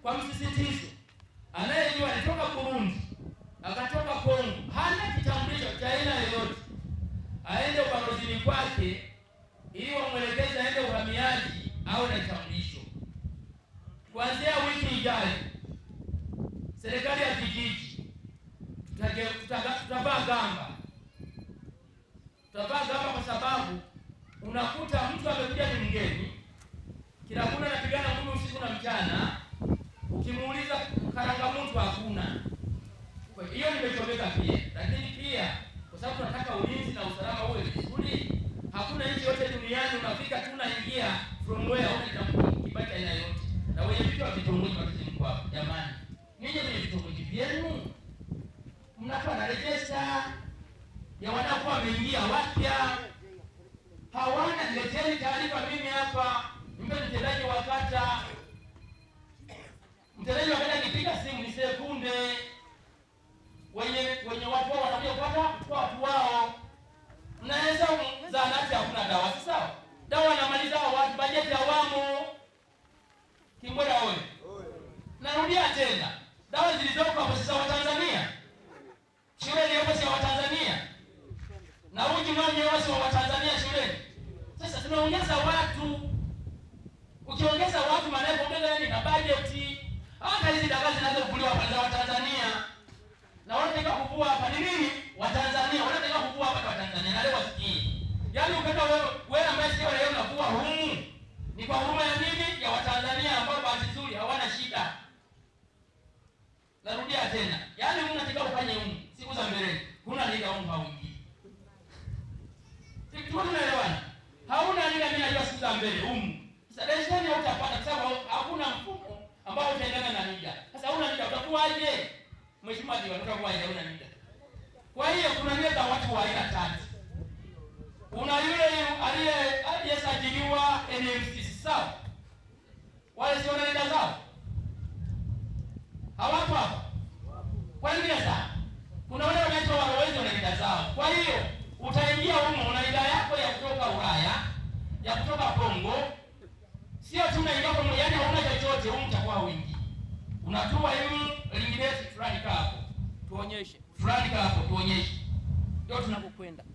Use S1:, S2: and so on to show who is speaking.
S1: Kwa msisitizo, anayejua alitoka Burundi, akatoka Kongo, hana kitambulisho cha aina yoyote, aende ubalozini kwake ili wamwelekeze aende uhamiaji au na kitambulisho. Kuanzia wiki ijayo, serikali ya kijiji tutavaa gamba. Tutavaa gamba kwa sababu unakuta mtu amekuja ni mgeni, kila kuna anapigana ngumi usiku na mchana, ukimuuliza karanga mtu hakuna. Kwa hiyo nimechomeka pia, lakini pia kwa sababu tunataka ulinzi na usalama uwe vizuri, hakuna nchi yote duniani unafika tu unaingia from where una kibali aina yote. Na wenye vitu wa vitongoji wa mkoa, jamani, ninyi kwenye vitongoji vyenu mnakuwa na register ya wanaokuwa wameingia wapya. Hawana, leteni taarifa. Mimi hapa mpe mtendaji wa kata. Mtendaji wa kata akipiga simu ni sekunde. Wenye watu wao wanakuja kupata kwa watu wao. Mnaweza zahanati hakuna dawa, si sawa? Dawa namaliza watu, bajeti ya awamu. Kimbwela oye. Narudia tena. Dawa zilizoko hapo sasa wa Tanzania. Shule iliyopo si wa Tanzania. Na uji mwenyewe si wa Tanzania shuleni. Sasa tunaongeza watu. Ukiongeza watu maana yake ongeza nini na bajeti. Hata hizi dawa zinazovuliwa hapa za Watanzania. Na wanataka kuvua hapa ni nini? Watanzania wanataka kuvua hapa kwa Tanzania. Na leo wasikii. Yaani ukata wewe ambaye sio leo unavua humu. Ni kwa huruma ya nini? Ya Watanzania ambao bahati nzuri hawana shida. Narudia tena. Yaani mnataka ufanye humu siku za mbele. Kuna lika humu hauingii. Tunaelewana? Hauna lika, mimi najua siku za mbele humu. Sasa leseni hutapata kwa sababu hakuna mfumo ambao utaendana na NIDA. Sasa huna NIDA utakuwaje? Mheshimiwa Diwani, utakuwaje huna NIDA? Kwa hiyo kuna NIDA za watu wa aina tatu. Kuna yule aliyesajiliwa NMC, sawa? Wale sio na NIDA zao. Hawapo hapo. Kwa nini sasa? Kuna wale wanaitwa walowezi wana NIDA zao. Kwa hiyo utaingia humo una NIDA yako ya kutoka Ulaya, ya kutoka Kongo. Sio tu unaingia kwa yaani hauna chochote, humu utakuwa wingi. Unatua hivi linginesi fulani hapo. Tuonyeshe. Fulani hapo tuonyeshe. Ndio tunakokwenda.